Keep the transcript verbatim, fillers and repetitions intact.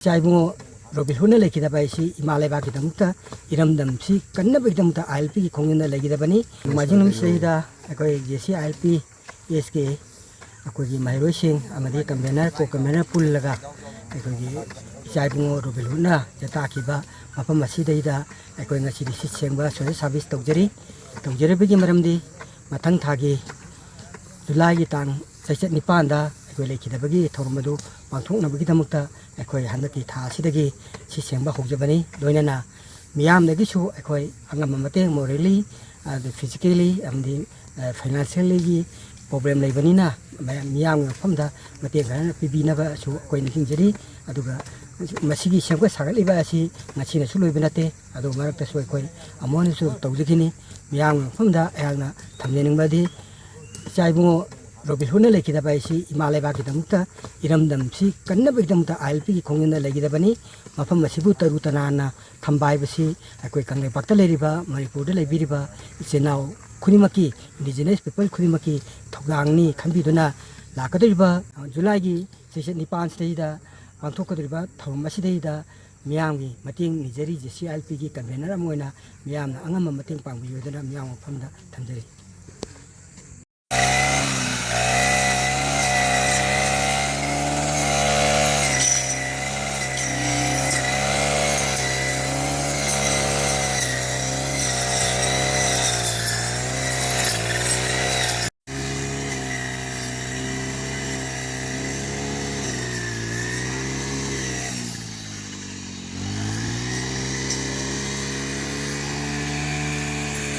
ꯏꯆꯥ ꯏꯕꯨꯡꯉꯣ ꯔꯣꯕꯤꯟ ꯍꯨꯗꯅ ꯂꯩꯈꯤꯗꯕ ꯍꯥꯏꯁꯤ ꯏꯃꯥ ꯂꯩꯕꯥꯛꯀꯤꯗꯃꯛꯇ, ꯏꯔꯝꯗꯝꯁꯤ ꯀꯟꯅꯕꯒꯤꯗꯃꯛꯇ ꯑꯥꯏ ꯑꯦꯜ ꯄꯤꯒꯤ ꯈꯣꯡꯖꯪꯗ ꯂꯩꯈꯤꯗꯕꯅꯤ꯫ ꯅꯣꯡꯃꯥꯏꯖꯤꯡ ꯅꯨꯃꯤꯠꯁꯤꯗꯩꯗ ꯑꯩꯈꯣꯏ J C I L P S ꯀꯦ ꯑꯩꯈꯣꯏꯒꯤ ꯃꯍꯩꯔꯣꯏꯁꯤꯡ ꯑꯃꯗꯤ ꯀꯟꯚꯦꯅꯔ, ꯀꯣ ꯀꯟꯚꯦꯅꯔ ꯄꯨꯜꯂꯒ ꯑꯩꯈꯣꯏꯒꯤ ꯏꯆꯥ ꯏꯕꯨꯡꯉꯣ ꯔꯣꯕꯤꯟ ꯍꯨꯗꯅ ꯌꯦꯇꯥꯛꯈꯤꯕ ꯃꯐꯝ ꯑꯁꯤꯗꯩꯗ ꯑꯩꯈꯣꯏ ꯉꯁꯤꯗꯤ ꯁꯤꯠ ꯁꯦꯡꯕ ꯁꯣꯁꯦꯜ ꯁꯥꯔꯚꯤꯁ ꯇꯧꯖꯔꯤ꯫ ꯇꯧꯖꯔꯤꯕꯒꯤ ꯃꯔꯝꯗꯤ ꯃꯊꯪ ꯊꯥꯒꯤ ꯖꯨꯂꯥꯏꯒꯤ ꯇꯥꯡ ꯆꯩꯆꯠ ꯅꯤꯄꯥꯟꯗ ꯑꯩꯈꯣꯏ ꯂꯩꯈꯤꯗꯕꯒꯤ ꯊꯧꯔꯝ ꯑꯗꯨ ꯄꯥꯡꯊꯣꯛꯅꯕꯒꯤꯗꯃꯛꯇ ꯑꯩꯈꯣꯏ ꯍꯟꯗꯛꯀꯤ ꯊꯥ ꯑꯁꯤꯗꯒꯤ ꯁꯤꯠ ꯁꯦꯡꯕ ꯍꯧꯖꯕꯅꯤ꯫ ꯂꯣꯏꯅꯅ ꯃꯤꯌꯥꯝꯗꯒꯤꯁꯨ ꯑꯩꯈꯣꯏ ꯑꯉꯝꯕ ꯃꯇꯦꯡ, ꯃꯣꯔꯦꯜꯂꯤ, ꯑꯗ ꯐꯤꯖꯤꯀꯦꯜꯂꯤ ꯑꯃꯗꯤ, ꯑ, ꯐꯥꯏꯅꯥꯟꯁꯤꯌꯦꯜꯂꯤꯒꯤ ꯄ꯭ꯔꯣꯕ꯭ꯂꯦꯝ ꯂꯩꯕꯅꯤꯅ ꯃꯌꯥꯝ, ꯃꯤꯌꯥꯝꯒꯤ ꯃꯐꯝꯗ ꯃꯇꯦꯡ ꯈꯔ ꯄꯤꯕꯤꯅꯕꯁꯨ ꯑꯩꯈꯣꯏ ꯅꯤꯡꯁꯤꯡꯖꯔꯤ꯫ ꯑꯗꯨꯒ ꯃꯁꯤꯒꯤ ꯁꯦꯝꯒꯠ ꯁꯥꯒꯠꯂꯤꯕ ꯑꯁꯤ ꯉꯁꯤꯅꯁꯨ ꯂꯣꯏꯕ ꯅꯠꯇꯦ꯫ ꯑꯗꯨ ꯃꯔꯛꯇꯁꯨ ꯑꯩꯈꯣꯏ ꯑꯃꯨꯛ ꯍꯟꯅꯁꯨ ꯇꯧꯖꯈꯤꯅꯤ꯫ ꯃꯤꯌꯥꯝꯒꯤ ꯃꯐꯝꯗ ꯑꯩꯍꯥꯛꯅ ꯊꯝꯖꯅꯤꯡꯕꯗꯤ, ꯏꯆꯥ ꯏꯕꯨꯡꯉꯣ ꯔꯣꯕꯤꯟ ꯍꯨꯗꯅ ꯂꯩꯈꯤꯗꯕ ꯍꯥꯏꯁꯤ ꯏꯃꯥ ꯂꯩꯕꯥꯛꯀꯤꯗꯃꯛꯇ, ꯏꯔꯝꯗꯝꯁꯤ ꯀꯟꯅꯕꯒꯤꯗꯃꯛꯇ ꯑꯥꯏ ꯑꯦꯜ ꯄꯤꯒꯤ ꯈꯣꯡꯖꯪꯗ ꯂꯩꯈꯤꯗꯕꯅꯤ꯫ ꯃꯐꯝ ꯑꯁꯤꯕꯨ ꯇꯔꯨ ꯇꯅꯥꯟꯅ ꯊꯝꯕ ꯍꯥꯏꯕꯁꯤ ꯑꯩꯈꯣꯏ ꯀꯪꯂꯩꯄꯥꯛꯇ ꯂꯩꯔꯤꯕ, ꯃꯅꯤꯄꯨꯔꯗ ꯂꯩꯕꯤꯔꯤꯕ ꯏꯆꯤꯜ ꯏꯅꯥꯎ ꯈꯨꯗꯤꯡꯃꯛꯀꯤ, ꯏꯟꯗꯤꯖꯤꯅꯁ ꯄꯤꯄꯜ ꯈꯨꯗꯤꯡꯃꯛꯀꯤ ꯊꯧꯗꯥꯡꯅꯤ ꯈꯟꯕꯤꯗꯨꯅ ꯂꯥꯛꯀꯗꯧꯔꯤꯕ ꯖꯨꯂꯥꯏꯒꯤ ꯆꯩꯆꯠ ꯅꯤꯄꯥꯟꯁꯤꯗꯩꯗ ꯄꯥꯡꯊꯣꯛꯀꯗꯧꯔꯤꯕ ꯊꯧꯔꯝ ꯑꯁꯤꯗꯩꯗ ꯃꯤꯌꯥꯝꯒꯤ ꯃꯇꯦꯡ ꯅꯤꯖꯔꯤ꯫ ꯖꯦ ꯁꯤ ꯑꯥꯏ ꯑꯦꯜ ꯄꯤꯒꯤ ꯀꯟꯚꯦꯅꯔ ꯑꯃ ꯑꯣꯏꯅ ꯃꯤꯌꯥꯝꯅ ꯑꯉꯝꯕ ꯃꯇꯦꯡ ꯄꯥꯡꯕꯤꯌꯨ ꯍꯥꯏꯗꯨꯅ ꯃꯤꯌꯥꯝ ꯃꯐꯝꯗ ꯊꯝꯖꯔꯤ꯫